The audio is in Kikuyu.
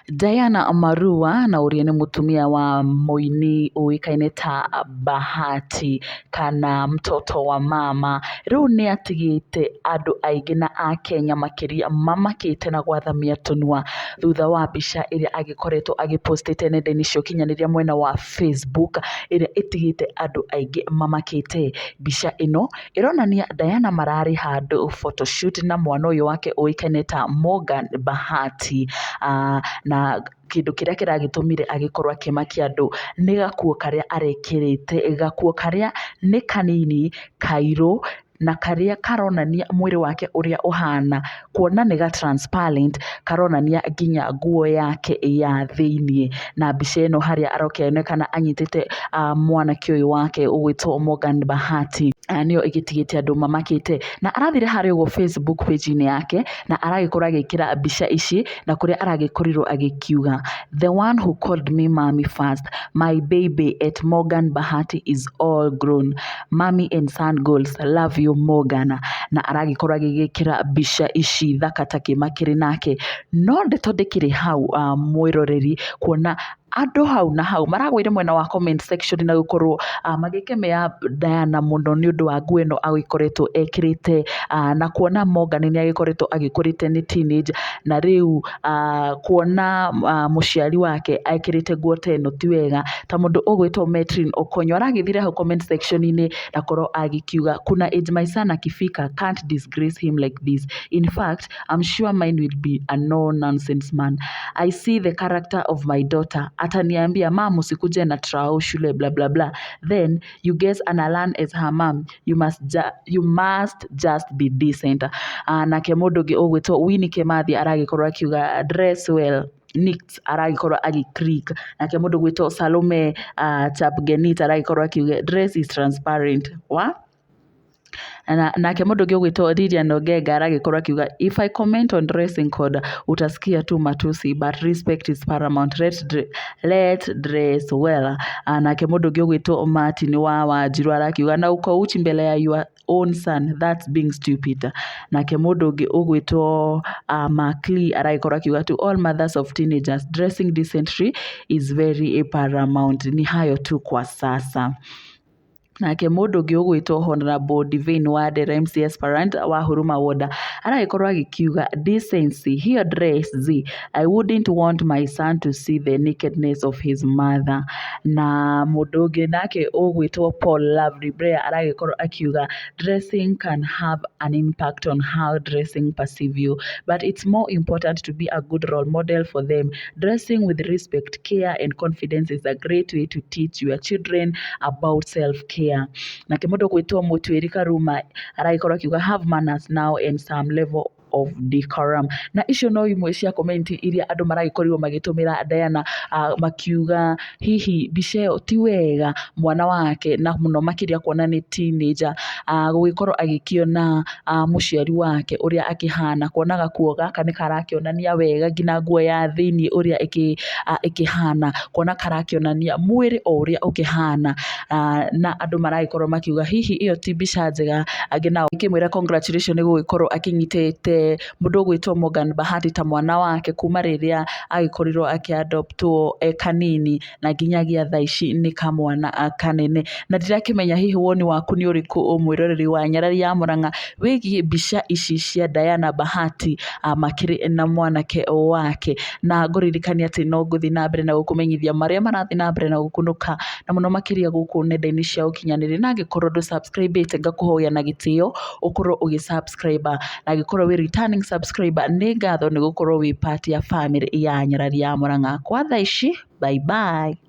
Diana Marua na ũrĩa nĩ mũtumia wa mũini ũĩkaine ta Bahati kana Mtoto wa Mama, rĩu nĩ atigĩte andũ aingĩ na akenya makĩria mamakĩte na gwathamia tũnua thutha wa mbica ĩrĩa agĩkoretwo agĩpostĩte nenda-inĩ cia ũkinyanĩria mwena wa Facebook ĩrĩa ĩtigĩte andũ aingĩ mamakĩte. Mbica ĩno ĩronania Diana mararĩ handũ photoshoot na mwana ũyũ wake ũĩkaine ta Morgan Bahati, na kĩndũ kĩrĩa kĩragĩtũmire agĩkorwo akĩmakia andũ nĩ gakuo karĩa arekĩrĩte, gakuo karĩa nĩ kanini, kairũ, na karĩa karonania mwĩrĩ wake ũrĩa ũhana, kuona nĩ ga transparent, karonania nginya nguo yake ya thĩiniĩ. Na mbica ĩno harĩa arakĩonekana anyitĩte mwanake ũyũ wake ũgwĩtwo Morgan Bahati, nĩyo ĩgĩtigĩte andũ mamakĩte. Na arathire harĩa ũguo Facebook page-inĩ yake, na aragĩkorwo agĩkĩra mbica ici, na kũrĩa aragĩkorirwo agĩkiuga, "The one who called me mommy first, my baby at Morgan Bahati is all grown. Mommy and son goals, love you Morgan." Na aragĩkorwo agĩgĩkĩra mbica ici thaka ta kĩmakĩrĩ nake. No ndeto ndĩkĩrĩ hau, mwĩroreri, kuona andũ hau na hau maragũire mwena wa comment section na gũkorwo magĩkemea Diana mũno nĩ ũndũ wa nguo ĩno agĩkoretwo ekĩrĩte, na kuona Morgan nĩ agĩkoretwo agĩkũrĩte nĩ teenage, na rĩu kuona mũciari wake ekĩrĩte nguo ta ĩno ti wega. Ta mũndũ ũgwĩtwo Metrin Okonyo aragĩthire hau comment section-inĩ na korwo agĩkiuga, "Kuna age my son akifika can't disgrace him like this. In fact, I'm sure mine will be a no nonsense man. I see the character of my daughter. Ataniambia, 'Mum, usikuje na trao shule, blah blah blah.' Then you guess ana learn as her mom. You must just be decent." Nake mũndũ ũngĩ ũgwĩtwo Winnie Kimathi aragĩkorwo akiuga, "Dress well." Nix aragĩkorwo agĩ click. Nake mũndũ ũgwĩtwo Salome Chapgenit aragĩkorwo akiuga, "Dress is transparent wa." Na nake mũndũ ũngĩ ũgwĩtwo Lilian Ogega aragĩkorwo akiuga, "If I comment on dressing code utasikia tu matusi, but respect is paramount. Let dress well." Nake mũndũ ũngĩ ũgwĩtwo Martin wa Wanjiru arakiuga, "Na uko uchi mbele ya your own son, that's being stupid." Nake mũndũ ũngĩ ũgwĩtwo Maclee aragĩkorwo akiuga, "To all mothers of teenagers, dressing decently is very paramount." Ni hayo tu kwa sasa. Nake mũndũ ũngĩ ũgwĩtwo Honorable Divine Wandera, MCA aspirant wa Huruma Ward, aragĩkorwo agĩkiuga, "Decency hiyo dress z I wouldn't want my son to see the nakedness of his mother." Na mũndũ ũngĩ nake ũgwĩtwo Paul Lovely Blair aragĩkorwo akiuga, "Dressing can have an impact on how dressing perceive you, but it's more important to be a good role model for them. Dressing with respect, care and confidence is a great way to teach your children about self care." Nake mũndũ ũgwĩtwo Mũtuĩri Karuma aragĩkorwo akiuga, "Have manners now and some level of decorum." Na icio no imwe cia comment iria andũ maragĩkorirwo magĩtũmĩra Diana, makiuga hihi mbica ĩyo ti wega mwana wake, na mũno makĩria kuona nĩ teenager, gũgĩkorwo agĩkĩona mũciari wake ũrĩa akĩhana, kuona gakuo gaka nĩ karakĩonania wega nginya nguo ya thĩiniĩ ũrĩa ĩkĩhana, kuona karakĩonania mwĩrĩ o ũrĩa ũkĩhana, na andũ maragĩkorwo makiuga hihi ĩyo ti mbica njega. Angĩ nao makĩmwĩra congratulation nĩ gũgĩkorwo akĩnyitĩte mũndũ ũgwĩtwo Morgan Bahati ta mwana wake kuma rĩrĩa agĩkorirwo akĩadoptwo e kanini na nginyagia thaa ici nĩ kamwana kanene. Na ndirakĩmenya hihi woni waku nĩ ũrĩkũ, mwĩroreri wa Nyarari ya Mũrang'a, wĩgiĩ mbica ici cia Diana Bahati makĩrĩ na mwanake wake. Na ngũririkania atĩ no ngũthiĩ na mbere na gũkũmenyithia marĩa marathiĩ na mbere na gũkunũka, na mũno makĩria gũkũ nenda-inĩ cia ũkinyanĩria. Na angĩkorwo ndũ subscribe ĩte, ngakũhoya na gĩtĩo ũkorwo ũgĩ subscribe, na angĩkorwo wĩ returning subscriber, nĩ ngatho nĩ gũkorwo wĩ part ya family ya Nyarari ya Mũrang'a. Kwa thaa ici, bye bye.